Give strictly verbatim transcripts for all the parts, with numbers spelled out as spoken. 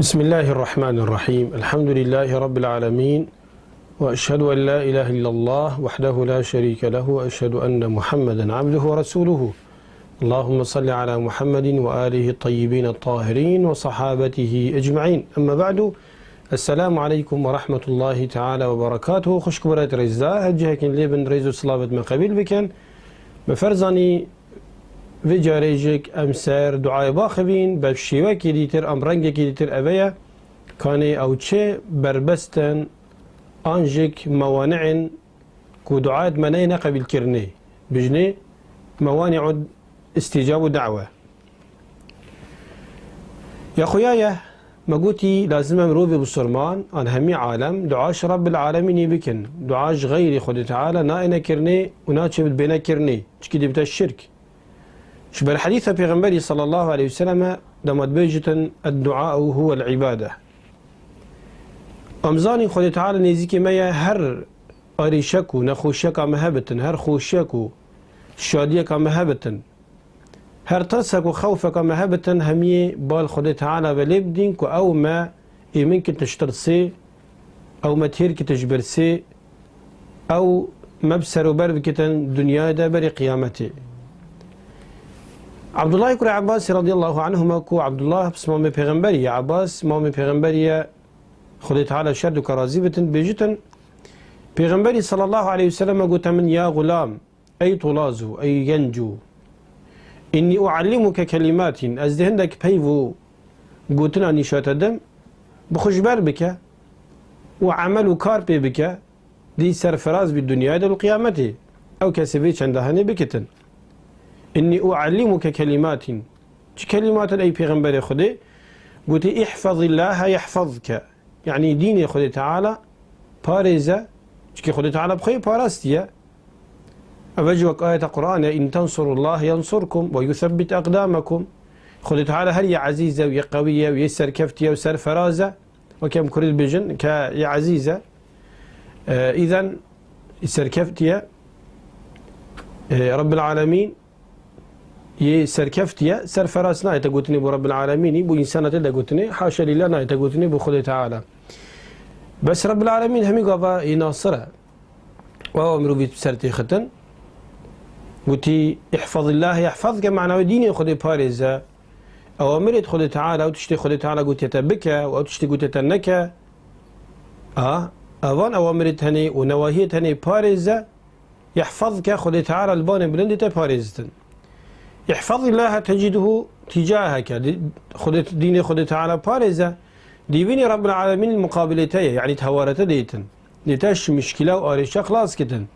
بسم الله الرحمن الرحيم. الحمد لله رب العالمين. وأشهد أن لا إله إلا الله وحده لا شريك له، وأشهد أن محمدا عبده ورسوله. اللهم صل على محمد وآله الطيبين الطاهرين وصحابته أجمعين. أما بعد. السلام عليكم ورحمة الله تعالى وبركاته. Xwişk û birayet rêzdar, her cihekî lê bin rêz û silavê me qebîl bikin. Me ferzanî vê carê jî em ser duayê baxivîn, bi şêwekê dîtir, em rengekê dîtir eve ye. Kanê ew çi berbest in, an jî mewani'ên ku duayet me neyne qebîlkirinê. Bijnê mewani'u îstîcabu da'we. Ya xuya ye, me gotî lazim e mirovê bisurman, an hemî alem, dua ji Rabbil Alemînê bikin. Dua ji xeyrî Xwedê Teala nayne kirinê û naçe bibêne kirinê. Çikî dibite şirk. Ji ber hedîsa Pêxemberî sallallahu aleyhi ve selleme dema dibêjitin, "Eddua'u huwel ibade." Em zanîn Xwedê Teala nêzîkê me ye, her arîşek û nexweşiyeka me hebitin, her xweşiyek û şadiyeka me hebitin, her tirsek û xewfeka me hebitin, hemiyê bal Xwedê Teala ve lê bidîn ku ew me êmin kitin ji tirsê, ew me têr kitin ji birsê, ew me bi serober bikitin dinyayê de berê qiyametê. Abdullah kurê Abbasî radiyallahu anhuma ku Abdullah pismamê pêxemberî ye, Abbas mamê pêxemberî ye, Xwedê Teala şer dûka razî bitin, bêjitin, Pêxemberî sallallahu aleyhi ve sellem gote min, "Ya xulam, ey tolazo, ey genco, inni uallimuke kelimatin, ez dê hindek peyv û gotina nîşa te dim, bi xwe ji ber bike û emel û kar pê bike, dî serfiraz bî dinyayê de û qiyametê." Ew kesê vê çenda henê bikitin. Inni uallimuke kelimatin. Çi kelimatin ey Pêxemberê Xwedê? Gotî, "İhfazillâhe yahfazke." Yanî dînê Xwedê Teala parêze, çikî Xwedê Teala bi xwe yê parastiye. Ev jî wek ayeta Qur'anê, "İn tensurullâhe yansurkum ve yusebbit aqdamakum." Xwedê Teala her yê ezîz e û yê qewî ye û yê serkeftî ye û serferaz e. Wek em kurî dibêjin, ke yê ezîz e. E, îden serkeftî ye. E, Rabbil Alemîn yê serkeftî ye, serferaz nayê te gotinê bo Rabbil Alemînî, bo însana tê de gotinê, haşa lîllah nayê te gotinê bo Xwedê Teala. Bes Rabbil Alemîn hemî gava yê nasir e. Û ew mirovî ser têxitin. Gotî, "İhfazillâhe yahfazke", mana wê dînê Xwedê parêze. Ewamirêt Xwedê Teala, ew tiştê Xwedê Teala gotiye te bike, û ew tiştê gotiye te neke. A, evan ewamirêt henê û newahiyêt henê parêze. Yahfazke, Xwedê Teala li banê bilindê te parêzitin. Îhfazillâhe tecidhu tîcaheke. Di-, Xwedê, dînê Xwedê Teala parêze, dî bînî Rabbil Alemîn li muqabilê te ye, yanî di hewara te dêtin. Dê te ji mişkîla û arêşa xilas kitin.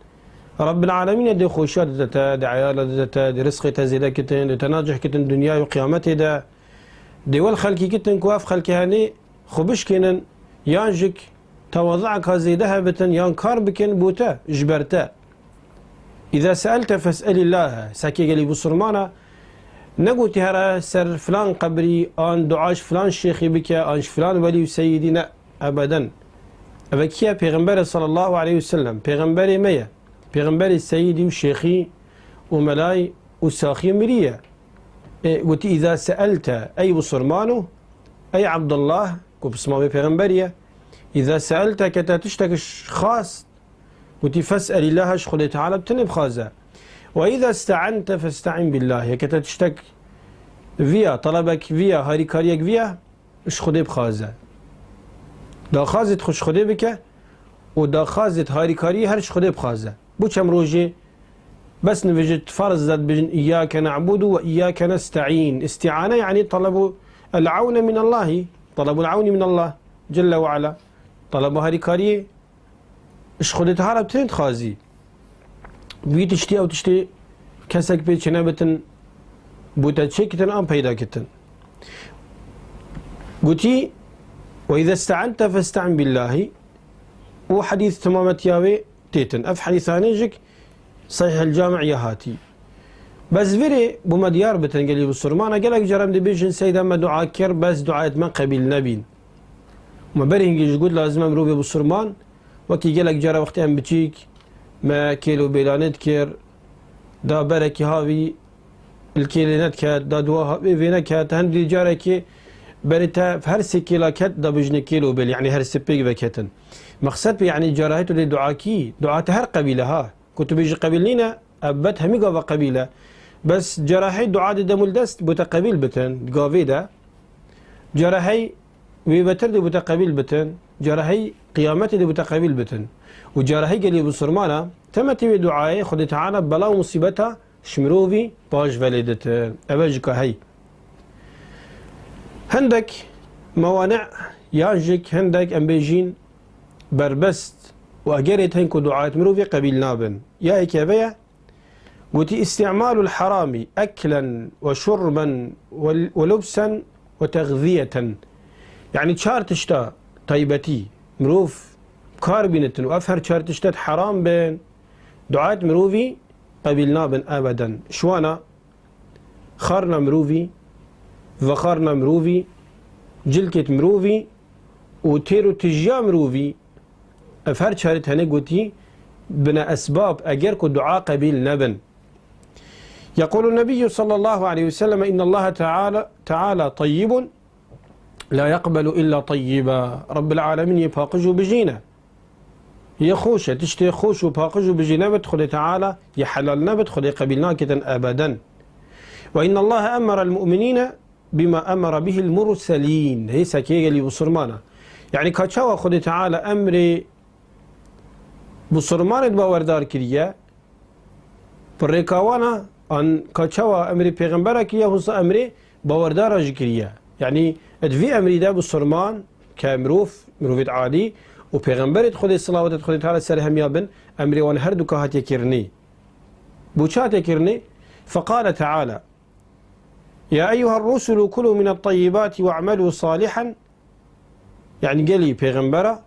Rabbil Alemîn dê xweşiya dide te, dê eyala dide te, dê rizqê te zêde kitin, dê te nacih kitin dinyayê û qiyametê de. Dê wel xelkî kitin ku ev xelkê henê xwe bişkênin, yan jî tewazu'eka zêde hebitin, yan kar bikin bo te, ji ber te. "İza se'elte fes'elillâhe." Sekê gelî bisurmana negotî here ser filan qebrî, an dua ji filan şêxî bike, an ji filan welî û seyîdî, ne, ebeden. Eve kî ye? Pêxember e sallallahu aleyhi ve sellem. Pêxemberê me ye. Pêxemberê seyîdî û şêxî û melayî û saxî mirî ye. E, gotî, "İza se'elte", ey bisurmano, ey Abdullah, ku pismamê pêxemberî ye. "İza se'elte", ke te tiştek xwest, gotî, "Fes'elillâhe", ji Xwedê Teala bi tenê bixwaze. "Ve îza ste'ente feste'in billâh", yeke te tiştek viya, telebek viya, harîkariyek viya, ji Xwedê bixwaze. Daxwazê xwe ji Xwedê bike û daxwazê harîkariyê her ji Xwedê bixwaze. Bo çend rojê bes nivêjit ferz de dibêjin, "Îyyâke na'budu ve îyyâke nesta'în." Îsti'ane, yanî, telebu el-awne minallahî. Telebul awni minallah Celle ve Ala. Teleba harîkariyê ji Xwedê Teala bi tenê dixwazî. Wî tiştî ew tiştê kesek pê çênebitin, bo te çêkitin an peyda kitin. Gotî, "Ve îza ste'ente feste'in billâhi." Û hedîs temametiya wê têtin. Ev hedîsanê jî Sahîh el-Cami ya hatî. Bes virê bo me diyar bitin gelî bisurmana, gelek cara em dibêjin, "Seyda me dua kir, bes duayet me qebîl nebîn." Me berê hingê jî got, lazim e mirovê bisurman, wekî gelek cara wextê em biçîk me kêl û bêlanê dikir, da berekî havî li kêlê nediket, da duwa havê vê neket, hindî carekê Berê te her sê kêla ket, da bijne kêl û bil, yanî her sê pêk veketin. Mexsed pê, yanî cara hê tu dê dua kî, dua te her qebîle ha. Ku tu bêjî qebîl nîne, ebed hemî gava qebîl e. Bes cara hey dua dê demûl dest bo te qebîl bitin, di gavê de. Cara hey wê vetir dê bo te qebîl bitin, cara hey qiyametê dê bo te qebîl bitin. Û cara hey gelî bisurmana, temetê wê duayê Xwedê Teala bela û musîbeta ji mirovî paş velê ditin. Ev e jika hey. Hindek mewane yan jik hindek em bêjîn berbest û egerê tên ku duayet mirovî qebîl nabin. Ya yekê ve ye, gotî, "Îstîmalul herami eklen we şurben we, we lubsen we texziyeten." Yanî çar tişta taybetî mirov kar bînitin û ev her çar tiştet heram bin, duayet mirovî qebîl nabin ebeden. Şwana xarna mirovî, vexarna mirovî, cilkêt mirovî û têr û tijiya mirovî, ev her çarê tenê gotî bine esbab eger ku dua qebîl nebin. يقول النبي صلى الله عليه وسلم: إن الله تعالى، تعالى طيب لا يقبل إلا طيبا. Rabbil Alemîn yê paqij û bijîn e. Yê xweş e, tiştê xweş û paqij û bijî nebit, Xwedê Teala yê helal nebit, Xwedê qebîl nakitin ebeden. Ve innallaha emera al-mu'minîne bima emera bihil murselîn. Hê sekê gelî bisurmana. Yanî ka çawa Xwedê Teala emrê bisurmanê bawerdar kiriye, bi rêka wan a, an ka çawa emrê pêxembera kiriye, wisa emrê bawerdara jî kiriye. Yanî di vî emrî de bisurman ke mirov, mirovêt alî û pêxemberêt Xwedê, selawetêt Xwedê Teala ser hemiya bin, emrê wan her duka hatiye kirinê. Bo çi hatiye kirinê? Feqale Teala: "Ya eyyuher rusulu kulu minet tayyibati ve'melu salihen." Yanî gelî pêxembera,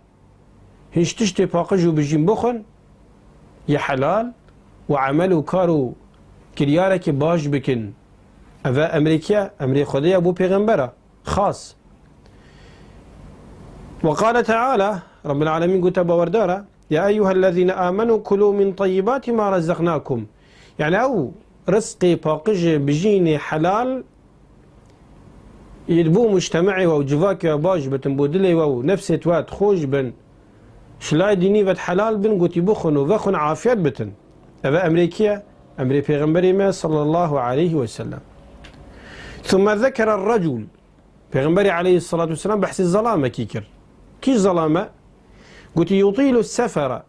hîn ji tiştê paqij û bijîn bixwin, yê helal û emel û kar û kiryarekî baş bikin. Ev e emrê kî ye? Emrê Xwedê ye bo pêxembera. Xas. Ve qale Teala, Rabbil Alemîn gote bawerdara, "Ya eyyuhellezîne amenu kulu min tayyibati ma rezzeknakum." Yanî ew rizqê paqijê bijînê helal yê di bo mujtema'ê we û civakê we baş bitin, bo dilê we û nefsêt we xweş bin, şilay dînî ve helal bin, gotî bixwin û vexwin afiyet bitin. Ev e emrê kî ye? Emrê Pêxemberê me sallallahu aleyhi ve sellem. Thumme zekere recul. Pêxemberê aleyhissalatu vesselam behsê zelamekî kir. Kî zelame? Gotî, yutîlu sefere.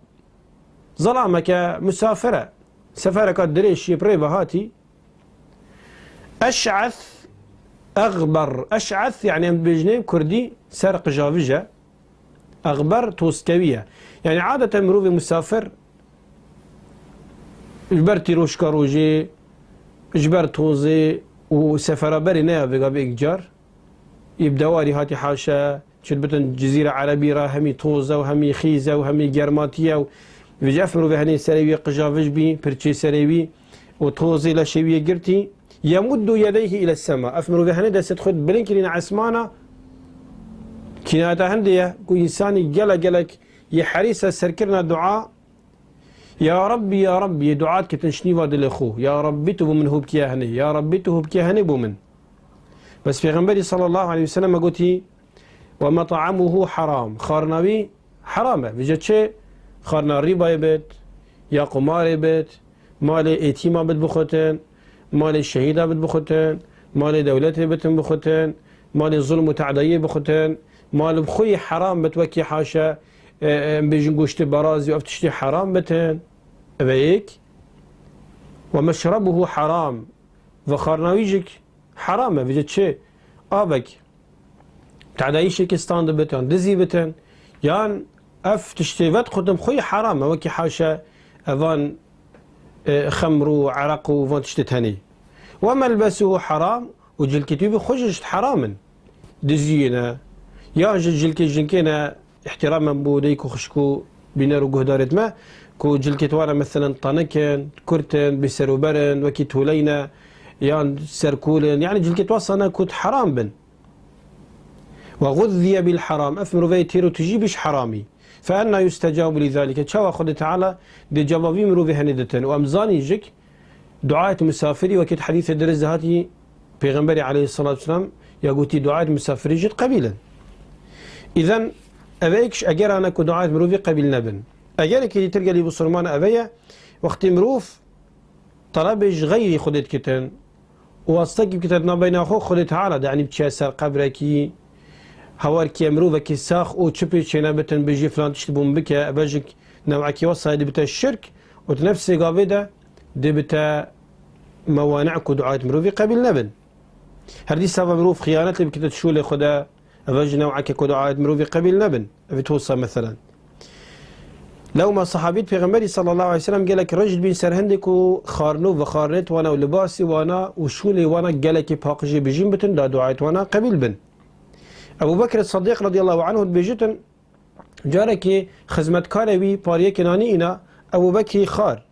Zelameke misafir e. Sefereka dirêj yê bi rê ve hatî. Eş'eth, exber. Eş'eth, yanî em dibêjinê kurdî ser qijavij e. Exber tozkewî ye. Yanî adeten mirovê misafir ji ber tîroşka rojê, ji ber tozê û sefera berê neya vêga vê car. Yê bi dewarî hatî haşe, çi bitin Cizîra Erebî re hemî toz e û hemî xîz e û hemî germatî ye û vêca ev mirovê henê serê wî qijavij bî, pirçê serê wî û tozê leşê wî yê girtî. Yemuddu yedeyhi ile sema. Ev mirovê henê destê xwe bilind kirîne esmana. Kînayeta hindê ye ku însanî gelek gelek yê herîs e serkirina dua. Ya Rabbî, ya Rabbî, yê dua dikitin ji nîva dilê xwe. Ya Rabbî, tu bo min hû bikî henê. Ya Rabbî, tu hû bikî henê bo min. Bes Pêxemberî sallallahu aleyhi ve sellem gotî, "Ve met'amuhu haram." Xwarina wî heram e. Vêca çi? Xwarina rîbayê bit, ya qumarê bit, malê êtîma bit bixutin, malê şehîda bit bixutin, malê dewletê bitin bixutin, malê zulm û tadayiyê bixutin, mal bi xwe yê heram bit, wekî haşa, e, e, em bêjin goştê berazî û ev tiştê heram bitin. Ev e yek. Ve meşrebuhu haram. Ve xwarina wî jîk heram e. Vêca çi? Avek tadayî şikistan dibit, yan dizî bitin, yan ev tiştê vedixutin xwe yê heram e, wekî haşa evan, e, xemr û ereq û van tiştê tenê. Ve melbesuhu haram û cilkêt wî bi xwe jî ji heram in. Diziyê ne, yan ji cilkê jinkê ne, îhtîramen bo dayik û xişk û bîner û guhdarêt me, ku cilkêt wan re meselen tanik in, kurt in, bêser û ber in, wekî toleyne, yan serkol in, yanî cilkêt wan sane ku heram bin. Ve guzziye bil haram, ev mirovê têr û tijî bî ji heramî. Fe enna yustecabu li zalike, çawa Xwedê Teala dê cevabî mirovê henê ditin? Û em zanîn jik, duayet misafirî, wekî di hedîsê dirêj de hatî, Pêxemberê aleyhissalatu vesselam ya gotî duayet misafirî jî qebîl in. Îzen ev ê kiş egerane ku duayet mirovî qebîl nebin. Egerekî dîtir gelî bisurman ev ye, wextî mirov telebê ji xeyrî Xwedê dikitin û wastekî bikite di navbeyna xwe Xwedê Teala de, yanî biçiye ser qebrekî, hawar kiye mirovekî sax û çi pê çêne bitin, bijî filan tişt bûn bike, eve ji newekî wesayê dibite şirk û di nefsê gavê de dibite mewani'ek ku duayet mirovî qebîl nebin. Her dîsa ve mirov xiyanet lê bikite di şûlê xwe de, eve ji new'eke ku duayet mirovî qebîl nebin. Ev tosa meselen. Lewma sahabît Pêxemberî sallallahu aleyhi ve sellem gelek rej dibîn ser hindê ku xarno ve xarnêt wana û libasî wana û şûlê wana gelekî paqijî bijîn bitin, da duayet wana qebîl bin. Ebu Bekir Sidîq radiyallahu anhu dibêjitin, carekê xizmetkarê wî pariyekê nanî îna, Ebu Bekirî xar.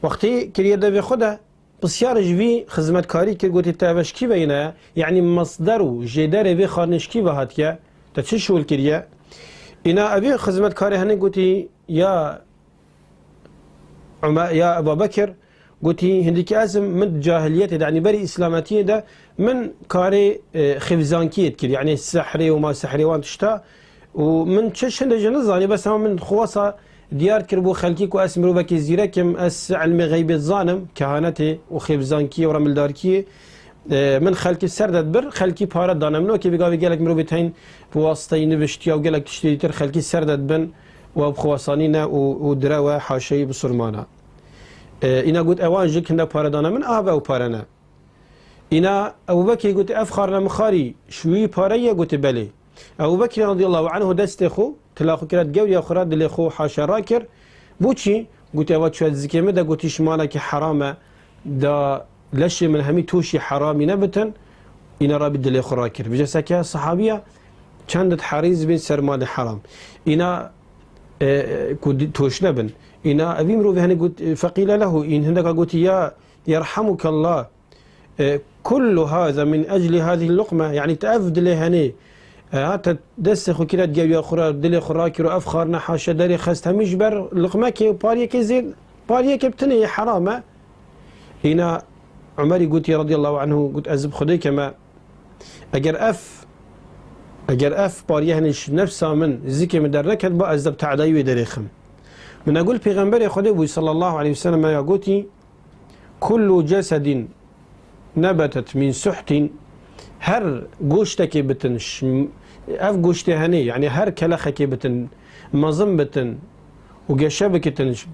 Wextî kiriye devê xwe de, pisyar ji vî xizmetkarî kir, gotî, te eve ji kî ve îne ye? Yanî mesder û jêderê vê xarnê ji kî ve hatiye? Te çi şûl kiriye? Îna evî xizmetkarê henê gotî, ya Ume-, ya Eba Bekir, gotî, hindikî ez im, min di cahiliyetê de, yanî berî îslametiyê de min karê, e, xêvzankiyê dikir, yanî sehrê û ma sehrê wan tişta. Û min çi hindê jî nizanî, bes hema min xwe wesa diyar dikir bo xelkî ku ez mirovekî zîrek im, ez ilmê xeybê dizanim, kehanetê û xêvzankiyê û remildarkiyê. E, min xelkî ser de dibir, xelkî pare dane min. Wekî vî gavê gelek mirovê tên bi wasiteyî niviştiya û gelek tiştê dîtir xelkî ser de dibin û ew bi xwesanî ne û, û direw e haşeyî bisurmana. E, îna got, ewan jî hinde pare dane min, a ve ew pare ne. Îna Ebu Bekirî gotî, ev xarne mixarî ji wî pare ye? Gotî, belê. Ebu Bekirî radiyallahu anhu destê xwe, tila xwe kire di gewriya xwe re, dilê xwe haşa rakir. Bo çi? Gotî, eva çûye di zikê min de, gotî, ji malekî heram e, da leşê min hemî toşî heramî nebitin, îna rabî dilê xwe rakir. Vêca seke sahabiya çend di herîz bin ser malê heram. Îna, e, e, ku di-, toş nebin. Îna evî mirovê henê got, e, feqîle lehu, în hindeka gotî, ya yerhamukallah, e, kullu haza min ecli hazihi luqme, yanî te ev dilê henê, e, ha te destê xwe kire di gewiya xwe re, dilê xwe rakir û ev xarine haşa derê xest hemî ji ber luqmekê û pariyekê zêr, pariyekê bi tinê yê heram e. Îna Umerî gotî radiyallahu anhu, got, ez bi Xwedê keme, eger ev, eger ev pariye henê ji nefsa min, zikê min derneket, ba ez de bi te'dayî wê derêxim. Min egul Pêxemberê Xwedê bû sallallahu aleyhi ve sellem ya gotî, kullu cesedin nebetet min suhtin, her goştekê bitin, ş-, ev goştê henê, yanî her kelexekê bitin, mezin bitin û geşe bikitin, ş-,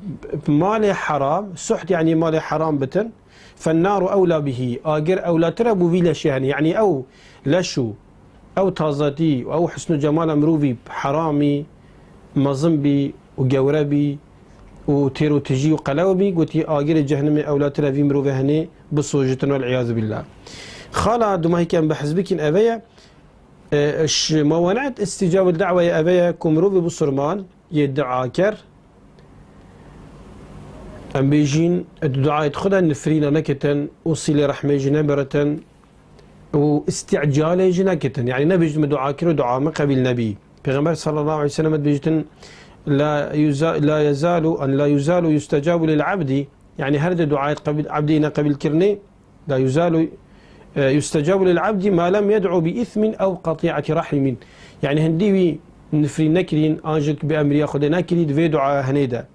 malê heram, suht yanî malê heram bitin, fennaru ewla bihi, agir ewlatir e bo vî leşê henê, yanî ew leş û ew tazatî û ew husn û cemala mirovî heramî, mezin bî, û gewre bî û têr û tijî û qelew bî, gotî, agirê cehnimê ewlatir e vî mirovê henê bisojitin, wal iyazu billah. Xala dumahî ke em behs bikîn eve ye, e, ji mewane'et îstîcabul da'weyê eve ye ku mirovê bisurman yê duaker, em bêjîn, di duayê xwe de nifrîna nekitin û sîlê rehmê jî nebiritin. û îstîcalê jî nekitin. Yanî nebêjin min dua kir û dua min qebîl nebî. Pêxember sallallahu aleyhi ve sellem dibêjtin, la yuza-, la yezalu, an la yuzalu yustecabu lil abdi. Yanî her de duayet qebîl, abdê ne qebîl kirinê. La yuzalu, e, yustecabu lil abdi ma lem yed'u bi ismin ew qati'ati rahimin. Yanî hindî wî nifrîn nekirîn, an jî bi emriya Xwedê nekirî, di vê dua henê de.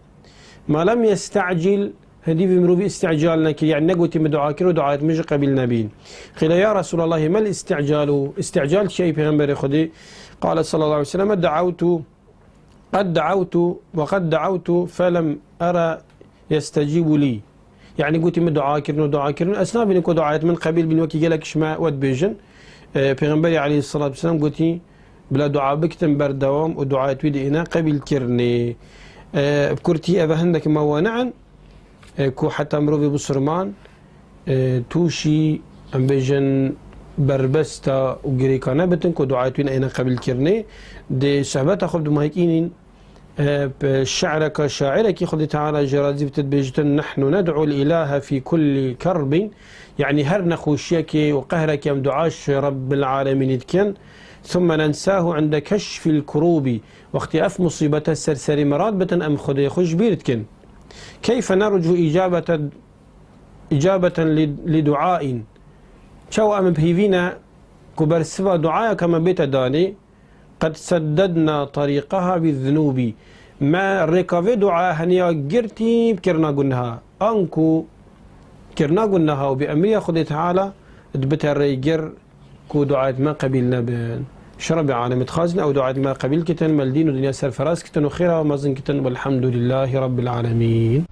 Ma lem yestecil, hindî vî mirovî îstîcal nekir, yanî negotî min dua kir û duayet min jî qebîl nebîn. Qîle ya Resûlallah, mel îstîcalu, îstîcal çi ye ey Pêxemberê Xwedê? Qale sallallahu aleyhi ve sellem, de'awtu, qed de'awtu ve qed de'awtu felem era yestecîbu lî. Yanî gotî min dua kirin û dua kirin, ez nabînim ku duayet min qebîl bîn, wekî gelek ji me we dibêjin. E, Pêxemberê aleyhissalatu vesselam gotî, bila dua bikitin berdewam û duayet wî diêne qebîl kirinê. E, bi kurtî eve hindek mewani'in, e, ku heta mirovê bisurman, e, tûşî, em bêjin, berbesta û girêka nebitin ku duayet wî neyne qebîl kirinê. Di sohbeta xwe bi dumahîk înîn, e, bi şi'reka şairekî Xwedê Teala jê razî bit dibêjitin, "Nehnu ned'u l-ilahe fî kulli kerbin." Yanî her nexweşiyekê û qehrekê em dua ji Rebbil Alemînî dikin. "Thumme nensahu inde keşfil kurûbî." Wextê ev musîbete ser serî me radibitin, em Xwedê xwe ji bîr dikin. Keyfe nercu îcabete, îcabeten li, li duain. Çawa em bi hêvî ne ku bersiva duaya ka me bête danê, qed seddedna terîqeha bi zunûbî. Me rêka vê duaya heniya girtî bi kirina guneha. Anku kirina guneha û bi emriya Xwedê Teala dibite rêgir ku duayet me qebîl nebin. Ji Rebbê Alemê dixwazin ew duayet me qebîl kitin, me li dîn û dinya serfiraz kitin û xêra we mezin kitin. Welhamdulillahî Rabbil Alemîn.